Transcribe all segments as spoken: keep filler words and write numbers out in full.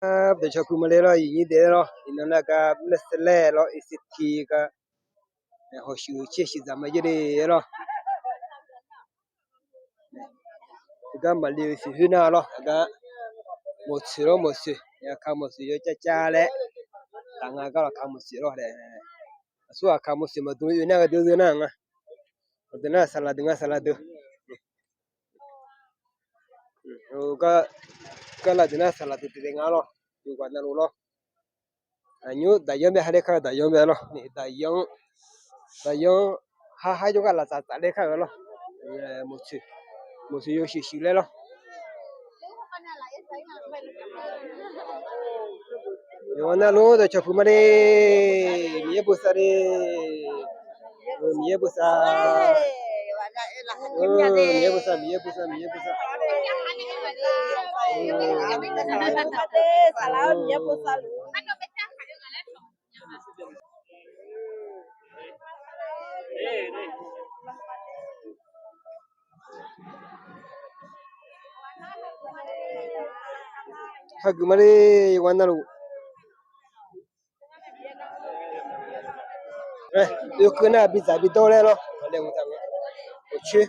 Dawqcawq puq male lawr, iqnyir daef lawr, iqnan nar gar mr laer saer laer lawr, E C T gar hawshuif caer shuif dzaq ma yaer le lawr. Teugar maqli-eu siqhoer nar lawr, aqgar mawqtsoeq lawr, mawqtsoeq, aqkaq mawqtsoeq yawcav cav laer, taf nga gar lawr, aqkaq mawqtsoeq lawr laer. Aqsur aqkaq mawqtsoeq maqdmr oe nar ghae deuq deuq nar nga. Aqdui nar saqlaq deuq nga, saqlaq deuq. Gar laf deuq nar saqlaq deuq deuq nga lawr. Yawqghaq navluf lawr. Aqnymr daqyanr bae ha ler kar-eu daqyanr bae lawr. Daqyanr, daqyanr har har jawrgar laftsaf tsaf ler kar-euq lawr. Mawqtsoeq, mawqtsoeq yawshuif shuif laer lawr. Yawqghaq navluf dawqcawq puq male, Miqyaer bosav le. Miqyaer bosav, Miqyaer bosav, Miqyaer bosav, Miqyaer bosav. Hageuf male, yawqghaq navluf. Oekeuv nar bidzaq bidawr laer lawr. Uqcoer,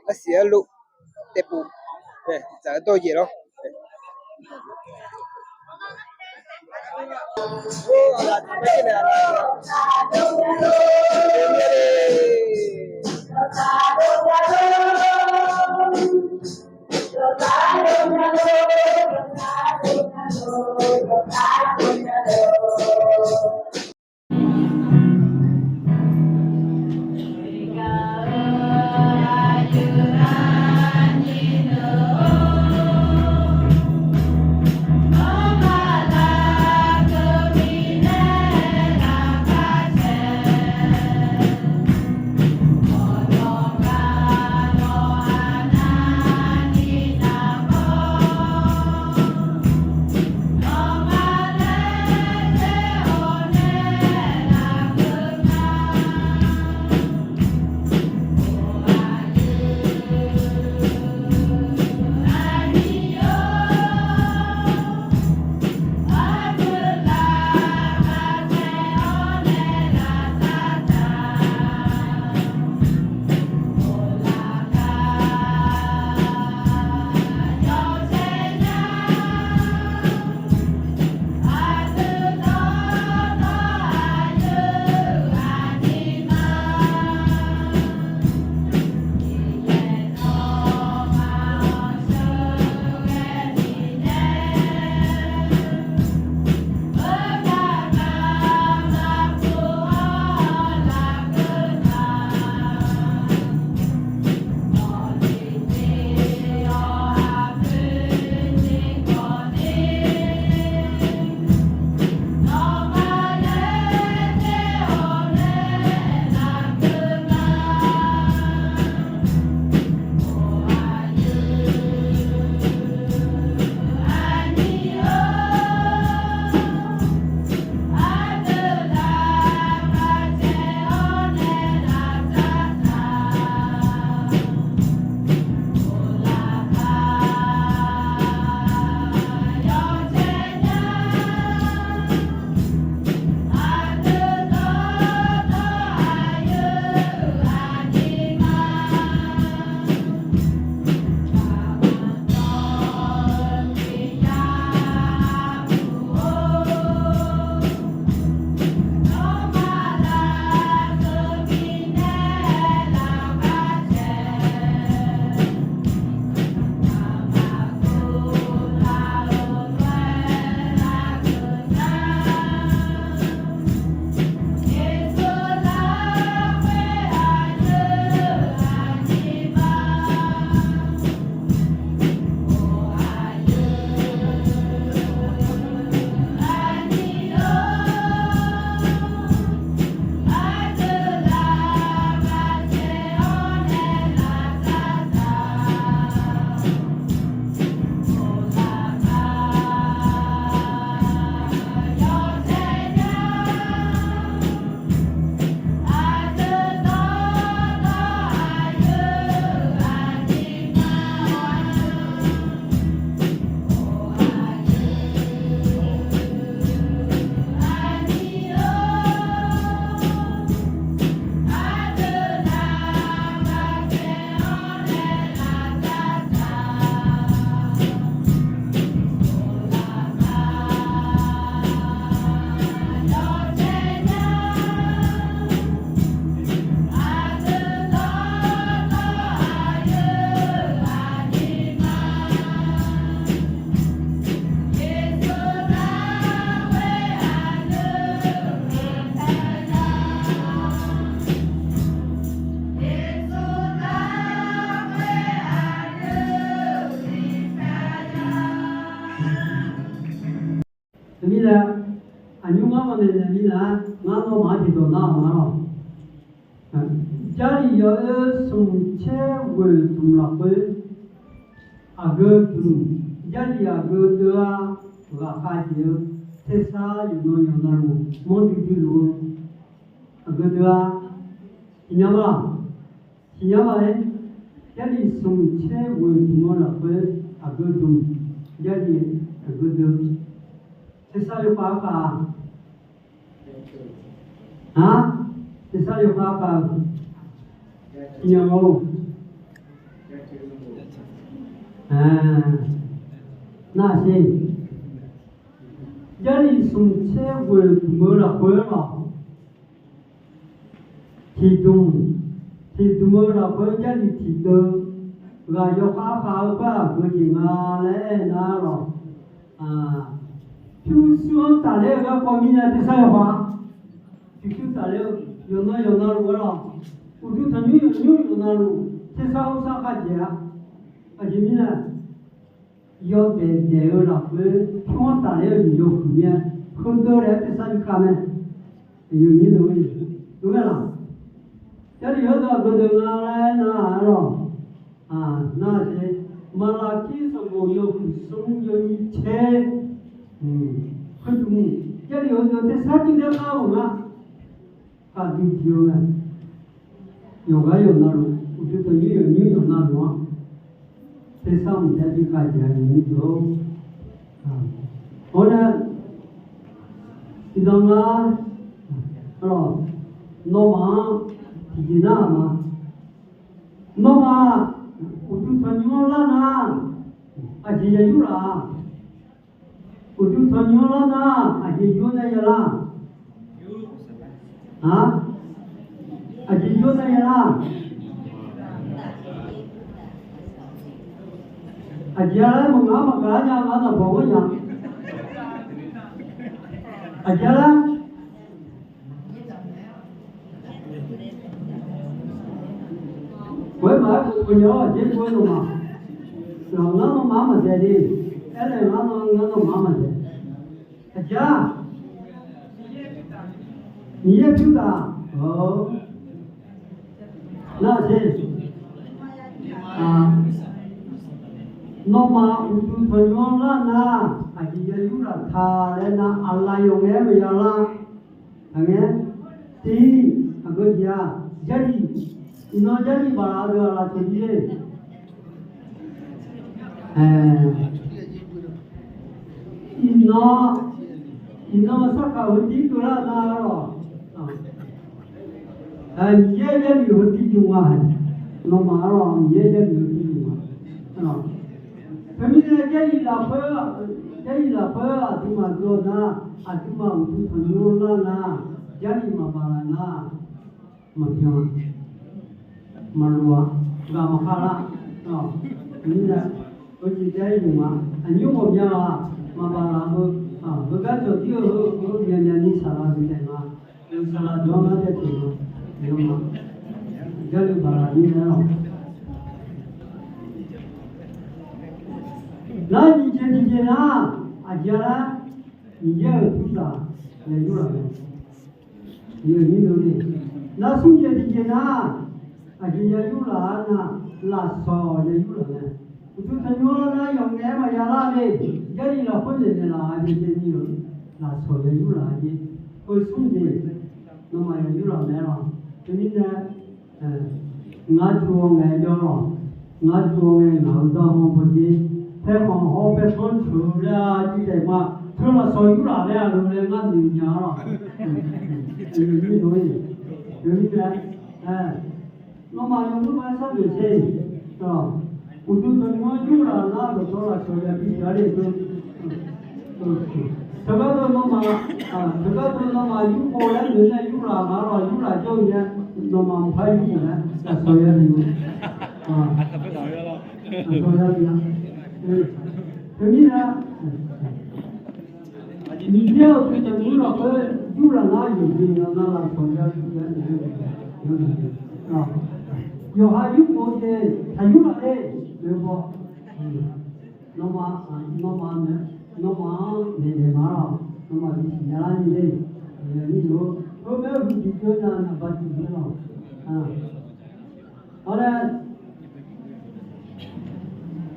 arsiq arlov, taevpuf, dzaq-eu dawr-eu jeq lawr. Mirnae, aqnymr ngar maqnaeq naeq minav-aer ngar nawmaf-anr tiqdawq nar-awq nga lawq. Jarlif yawoer smq tser ghoeq dmq lafkhoer, aqgeu dmq, Jarlif aqgeu deuv-a, ghaqkhav jeq-eu, tersar yawqnan yawqnavluf manrdui dui luf-eu, aqgeu deuv-a, tiqnya ma, tiqnya ma-aer, Jarlif smq tser ghoeq dmq-eu lafkhoer aqgeu dmq, Jarlif aqgeu deuv, tersar yawkhav khav-a, Nar, tersar yawkhav khav-eu, tiqnya ma-or, nar sher, Jarlif smq tser ghoeq dmq-eu lafkhoer-aq, tiqdmq, tiqdmq-eu lafkhoer Jarlif tiqdeuv, ghaq yawkhav khav-eu khoer aqgeu jeq nga laer aernar lawq. Pyurshuir-anr tafler-eu garkawv mirnae tersar yawkhav, pyurshuir tafler-eu yawqnan yawqnavluf-aer lawq. Uqduq tanqnymr yawqnymr yawqnavluf tersar ursar khav jeq-a. Aqjeq mirnae, yawdaef daef-eu lafkhoer pyur-anr tafler-eu jeq yawhuiq mir-aer, heudeuv laer-aer tersar bi khav mae. Aqyuif aqnyir deuq-or, laq, Jarlif heudeuq aqgeu deuv nga laer nar-a lawq. Nar-aq, Maqlaqkir sanqbof yawhuiq smr yawnyir caer khoerdeuq, Jarlif heudeuq tersar cuiv daef khav-euq nga. Khavdui diq-eu mae. Yawqghaq yawqnavluf, uqduq tanqnymr yawqnymr yawqnavluf-anr tersar mqtaev bi khav jeq-a, aqyuif aqnyir deuq-or. Hawr nae, iqnan nga, nawmaf-anr tiqjeq nar-aq ma. Nawmaf uqduq tanqnymr-anr lar nar, aqjeq ya yur laf-a. Uqduq tanqnymr-anr lar nar, aqjeq yur nae ya lar? Aq, aqjeq yur nae ya lar? Aqjeq-a laer maqngaq-anr maqgaq-ar nya, ngar naqbawq-anr nya. Aqjeq-a laer Khoer maqaer, khof khof nya-awr aqjeq-aer jov-aer nawmaf, ngar nawmaf-anr maqdaef de. Aernaeq ngar nawmaf-anr maqdaef. Aqjeq-a, Miqyaer pyur taf. Nar-aq te, nawmaf uqduq tanqnymr-anr lar nar, aqjeq ya yur laf ta laer nar, aqlaf yawf ngae-aer maqya lar. Aqngae, tiq, aqgeu jeq-aq, Jarlif, iqnan Jarlif baqlaf deuq-aq lafcawq jir-e. Iqnan, iqnan sarkaq heudir keuvlar nar-aq, Miqyaer Jarlif heudir yuf nga-a. Nawmaf-anr lawq, Miqyaer Jarlif heudir yuf nga. Teumirnae Jarlif lafkhoer, Jarlif lafkhoer aqduimaf dov-eu nar, aqduimaf uqduq tanqnymr-anr lar nar, Jarlif maqbaq laf nar, maqbyan, maqloq-a, ghaq maqkhav lar. Teumirnae heujeq jav-ir yuf nga. Aqnyir ghawqmya-aq, maqbaq laf-eu, heugar cawqdir-eu heu, heu myaqmyaq ni saqlaq bifnaeq nga. Saqlaq deuq-anr ngar jav teq nga. Jarlif baqlaf ni-aer lawq. Nar nyiq jeq tiqjeq nar, aqjeq-a lar, Miqyaer-euq pyur taf ya yur laf mae. Nar smr jeq tiqjeq nar, aqjeq ya yur laf-a nar, lafsawq ya yur laf mae. Uqduq tanqnymr-anr lar nar yawf ngae-aer maqya lar le. Jarlif lafkhoer naeqnaeq laf-a, aqjeq ni-eu lafsawq ya yur laf-a jeq. Khoer smr jeq, nawmaf ya yur laf mae lawq. Teumirnae, ngar cu-awr ngae jawr lawq. Ngar cu-awr ngae ngaq-euq zanrkhanq bawjer, paerkhanq hawr paersanr ceuq-eu laer-a jirtaef ma. Teu lafsawq yur laf laer-a lof laer ngar noeq nya-a lawq. Teumirnae, nawmaf yawmuiq ma sharnoeq sher. Uqduq tanqnymr-anr yur laf nar dawqtawv lafsawq ya bi ya le-eu. Teugar deuv nawmaf, teugar deuv nawmaf yurkhov laer noeq nae yur laf ma lawq, yur laf jawr-eu nae, nawmaf mqpar yur-euq nae lafsawq ya noeq-eu. Lafsawq ya noeq-a. Teumirnae, Miqyaer-euq uqduq tanqnymr lafkhoer yur laf nar yawqjeq nya nar lafsawq ya noeq-a. Yawqha yurkhov jeq taq yur laf le-eu baw. Nawmaf, nawmaf, nawmaf-anr naeqnaeq ma lawq. Nawmaf bisiq nya lar ni le. Aqyuif aqnyir deuq, khoermae huiqdui keuv nar naqba tiq ler lawq. Awr nae,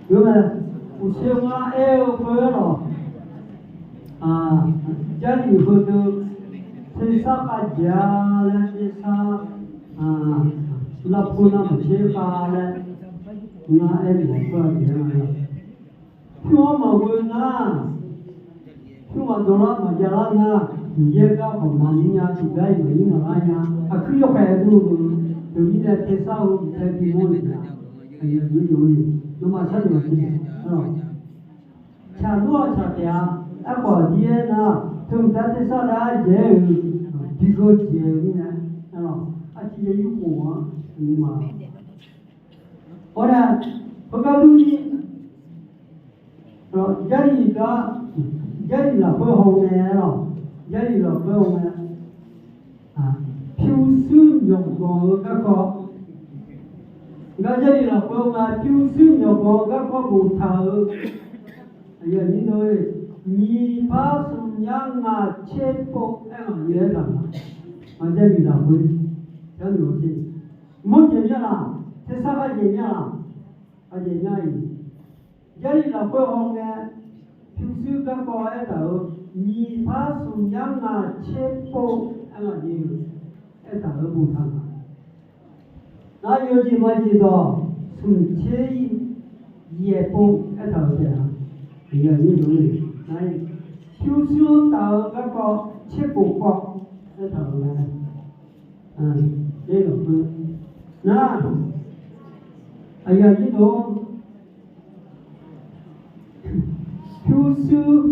khoermae, uqshoe ngar aer-eu khoer lawq. Jarlif heudeuq tersar khavjeq-a laer tersar, lavpov navmaqtser khav laer ngar aer-eu mawf khoer-a jeq-a. Pyur-anr maqghoe nar, pyur maqdawr lar maqjav lar nar, Miqyaer gar khawf maqmr nya, tiqgar-iq maqnyir maqlar nya. Aqkuir yawkhaeq dur-eu, teumirnae tersar-eu tae bimawr-eu jeq-a. Aqyuif aqnyir deuq-or, nawmaf sharnoeq-a, tsaqnmr-aq tsaq taef-a. Aerkhawf aqdir aernar, teumqtav tersar lar jaeq-eu, bi geur jeq-eu mirnae, aqtiq yaeq yurkhof-anr nuima. Awr nae, heugar durni, Jarlif gar, Jarlif lafkhoer hawngae lawq, Jarlif lafkhoer hawngae, pyurshuir myawqganq-eu garkawv, gar Jarlif lafkhoer hawngae pyurshuir myawqganq-eu garkawv boftaq-euq, aqyuif aqnyir deuq-or, nyiq par smq nyar ngaq tser pov aer-anr aertaq-euq, Jarlif lafkhoer, Jarlif-awr te, mawrjeq myanr laf, tersar khavjeq myanr laf, khavjeq myanr-iq, Jarlif lafkhoer hawngae pyurshuir garkawv aertaq-euq, nyiq par smq nyar ngaq tser pov aer-anr aertaq-euq boftaq-euq, nar yawjeq majeq dawq smq tser yaeq pov aertaq-euq taef-a. Aqyuif aqnyir deuq-or, pyurshuir-anr taf-eu garkawv tser pov kawv aertaq-euq mae. Nar, aqyuif aqnyir deuq-or, pyurshuir,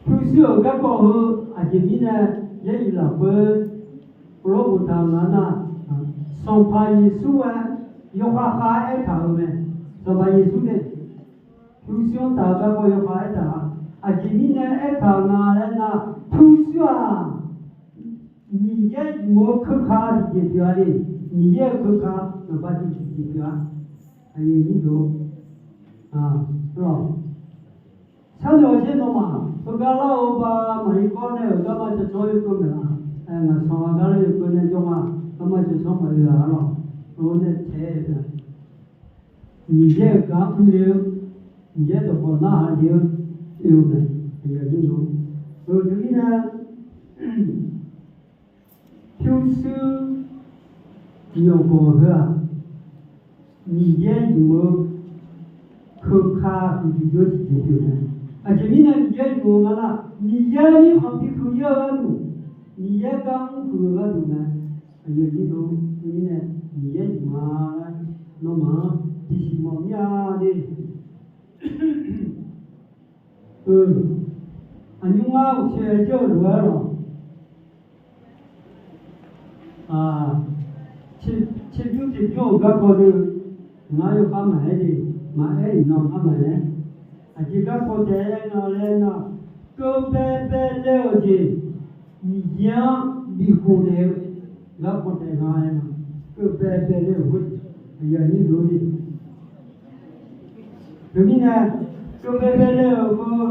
pyurshuir-euq garkawv heu aqjeq mirnae, Jarlif lafkhoer heulof boftaq-euq nga nar, Sanqpaq Yeqsur-aer yawkhav khav-aer aertaq-euq mae. Sanqpaq Yeqsur nae pyurshuir-anr taf-eu garkawv yawkhav aertaq-a. Aqjeq mirnae aertaq-euq nga laer nar, pyurshuir-aq, Miqyaer yuf-eu keuka tiqjeq pyeuf-a le. Miqyaer-euq keuka, naqba tiqjeq pyeuf-a. Aqyuif aqnyir deuq-or, sharnoeq-awr sher nawmaf, heugar lar-eu baq maqir gawr nae-euq garma cawqcawq-anr yawkeuv maeq-a. Ngaqsanq-a gar lar yawkeuv nae jawr nga, garma cawqcawq-anr maqoe-a lawq. Heulof-aer nae taef-aer, Miqyaer-euq gar mrle-eu, Miqyaer dawqkawq narhaq le-eu, oe-eu mae. Aqyuif aqnyir deuq-or, teumirnae, pyurshuir myawqganq heu-aq, Miqyaer yuf-eu keuka huiqdui jawr tiqjeq pyeuf mae. Aqjeq mirnae Miqyaer yuf-eu nga nar, Miqyaer mirkhanq bi huiq-ir-eu gharduq, Miqyaer gar mrhuiq-eu gharduq mae. Aqyuif aqnyir deuq-or, teumirnae Miqyaer yuf ma laer nawmaf-anr bisiq mawf mir-a le. Aqnymr ngar uqcif-aer jawr-eu lof-aer lawq. Tserbymr tiqbymr-euq garkawv deuq ngar yawkhav maqaer de, maqaer iqnan ngar maqaer. Aqjeq garkawv taef-aer nga laer nar, keuv baebae laer-euq jeq Miqyaer-anr bikhof naeq-eu garkawv taef nga laer nar, keuv baebae laer-euq khoer, aqyuif aqnyir deuq-or, teumirnae, keuv baebae laer-euq khoer,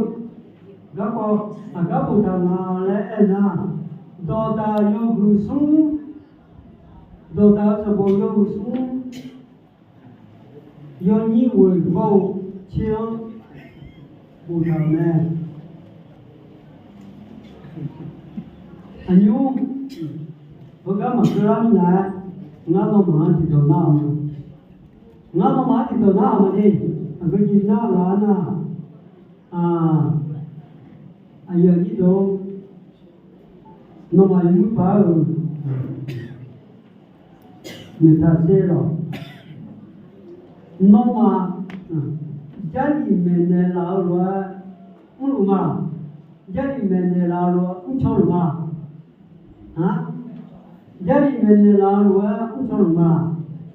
garkawv aqgar boftaq nga laer aernar, dawqdaq yawhuiq smr, dawqdaq-eu sanqbof yawhuiq smr, yawnyir ghoeq gawr-eu tser-anr boftaq-euq mae. Aqnymr, heugar maqkeuv lar minav-aer, ngar nawmaf-anr tiqdawq nar-eu ma. Ngar nawmaf-anr tiqdawq nar-euq ma de. Aqgeu jeq nar-eu ghaq-anr nar, aqyuif aqnyir deuq-or, nawmaf yawmuiq paq-aer-euq noeqtaq ser lawq. Nawmaf, Jarlif maeqnaeq laf-eu lof-aer mrluf ma. Jarlif maeqnaeq laf-eu lof-aer mrcaw luf ma. Jarlif maeqnaeq laf-eu lof-aer mrcaw luf ma.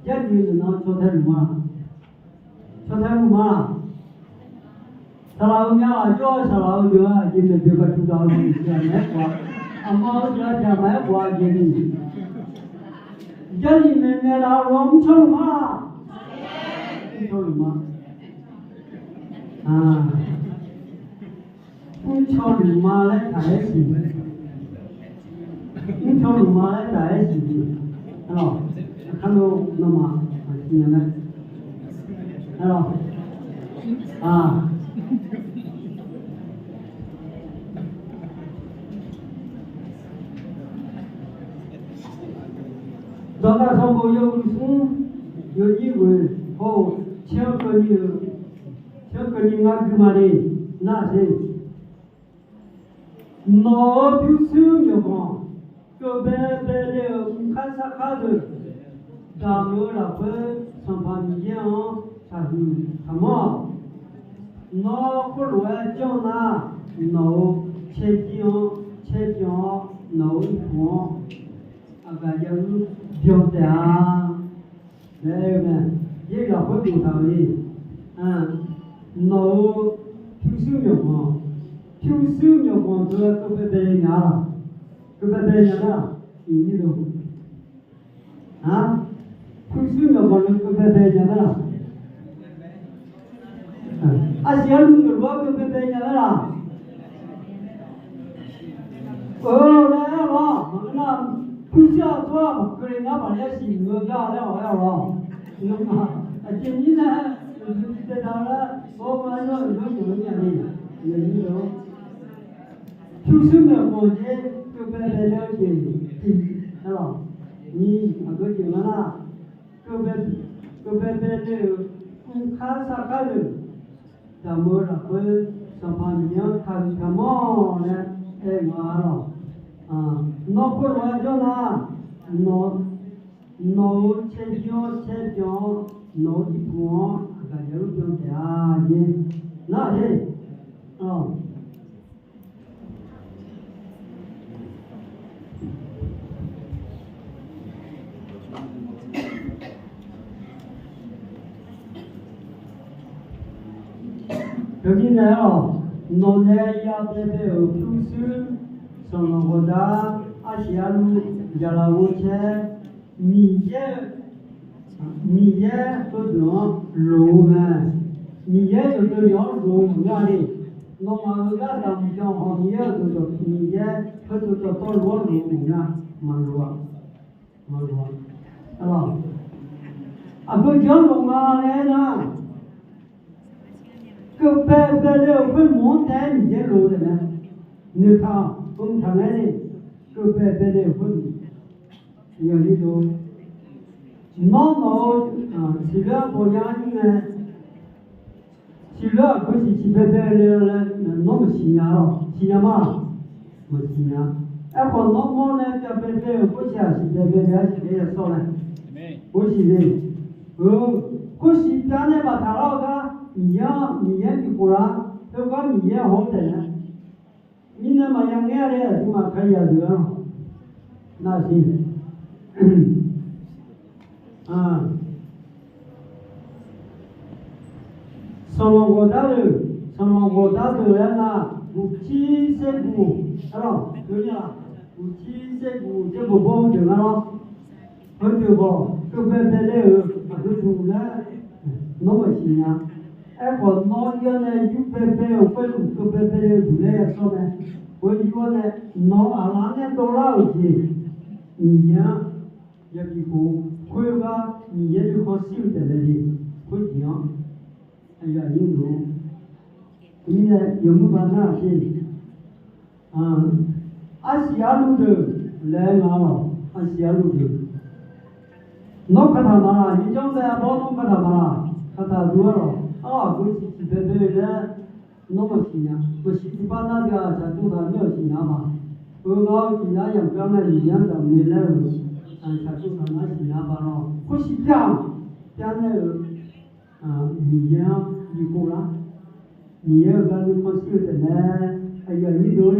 Jarlif-eu noeqnan caw tae luf ma. Caw tae luf ma. Saqlaq-eu myav ghaq jawr-eu saqlaq-eu deuq-aq, aqjeq maeqboeq gaqduq gaq-eu jeq aqma-aer khof-a. Aqma-eu deuq-aq, aqma-aer khof-a jeq ni. Jarlif maeqnaeq laf-eu lof-aer mrcaw luf ma. Mrcaw luf ma. Mrcaw lmqma laer taq-aer siq. Mrcaw lmqma laer taq-aer siq. Arlawq, aqkar lo nawmaf aqsiq nya laer. Arlawq, a, Dawqdaq sanqbof yawhuiq smr yawnyir ghoeq hawr-eu tser-anr keuvni-eu, tser-anr keuvni ngar gui ma le. Nar-aq te, nawq-euq pyurshuir myawqganq keuv baebae le-euq mrkar sarkar deuq, damq-eu lafkhoer Sanqpaq Miqyaer-anr taqhuiq taqmanr-awq. Nawr khoerlof-aer janr nar, nawq-euq caerjir-anr, caerpyan-awr, nawq-euq irpuq-anr aqgaf jav-eu byan taef-a laer aer-eu mae. Yaer lafkhoer boftaq-euq ni, nawq-euq pyurshuir myawqganq, pyurshuir myawqganq deuq-aer keuv baebae nya-a laq? Keuv baebae nya nar-aq, iqnyir lo, a, pyurshuir myawqganq deuq keuv baebae nya nar-aq, arsiq arluv deuq lof-aer keuv baebae nya nar-aq, eu, laer aer-awq lawr. Maqngeur nar, pyurshuir-aq tsawrhaq maqkeuv le ngar maqler-aer siqmuiq-eu gar laer-awq aer-awq lawr. Aqjeq mirnae, uqduq tiqdaev dav laer, bawr ma-aer yawr-euq yawr nymq-eu nya ni, pyurshuir myawqganq jeq keuv baebae le-eu jeq tiq, aer-awq, nyiq, aqgeu jeq nga nar, keuv baebae le-euq mrkar sarkar deuq, damq-eu lafkhoer Sanqpaq Miqyaer-anr taqhuiq taqmanr-awq laer aer-eu nga lawq. Nawr khoerlof-aer janr nar, nawq-euq caerjir-anr caerpyan-awr, nawq-euq irpuq-anr aqgaf jav-eu byan taef-a jeq nar-aq te, Teumirnae-awq, nawqnae ya baebae-euq pyurshuir, sanqlanq ghawqdar, arsiq arluv, jaqlaf ghovcaer, Miqyaer, Miqyaer heudeuq-anr loq-eu mae. Miqyaer yawqdeuq yawq-anr loq-eu maqngeur-a le. Nawmaf heugar damq jan hawq Miqyaer-euq dawqtawv, Miqyaer heudeuq dawqtawvluf-anr loq-eu maqngeur-a. Maqloq-a. Maqloq-a. Aqgeu jeq-anr loq nga laer aernar, keuv baebae le-euq khoermawf-anr taef-aer Miqyaer loq-eu taef mae. Noeqtaq-awq, mqtaq ngae-aer le. Keuv baebae le-euq khoermawf Nawr nawq-eu siqloer-anr baw ya-anr nyir ngae, siqloer-aq, aqgeu siq siq baebae le laer nawr maqsiq nya-awq. Siqnya ma? Maqsiq nya. Aerkhawf, nawr mawr nae pyav baebae-euq khoersiq-aq, siq baebae le-aer siqbae yasawr nae, khoersiq le. Eu, khoersiq pyav nae baftaq lar-eu gar, Miqyaer-anr, Miqyaer bikhof lar, khoergar Miqyaer haw-anr taef nae mirnae maqya ngaer-a le, aqduimaf Kalizaq deuq-anr navsiq. Sanqlanq ghawqdar deuq, sanqlanq ghawqdar deuq laer nar, guqcir serguq, arlawq, guqcir serguq jerbawq bawr-eu deuq ngar lawr. Heudeuq khawf keuv baebae le-euq aqgeu duq laer nawr maqsiq nya. Aerkhawf, nawr yawr nae yur baebae-euq khoerduq keuv baebae le-eu duq laer yasawr mae. Khoer yur-awr nae nawq-euq aqlaf-anr nae dawvlar-euq jeq, Miqyaer-anr yabi khof, khoergar Miqyaer nuikhanr shir-eu taef mae le. Khoerjeq-anr aqyuif aqnyir deuq-or, mirnae yawmuiq ba nar-aq sher. Arsiq arluv deuq laer nga lawq. Arsiq arluv deuq, nawr kataq maqlaq, yaerjanr bae arbawr nawr kataq maqlaq, kataq duq-ar lawq. Arlawq, aqgeu siq siq baebae laer nawr maqsiq nya. Maqsiq tiqpav nar deuq-aq, tsaqtsov taq mir-awq siqnya ma. Heu nga-eu siqnya yamq gar nae Miqyaer-anr damq le laer-euq, tsaqtsov taq nar siqnya ba lawq. Khoersiq pyav, pyav nae-euq Miqyaer-anr bikhof lar. Miqyaer-euq gar nuikhanr shir-eu taef mae. Aqyuif aqnyir deuq-or,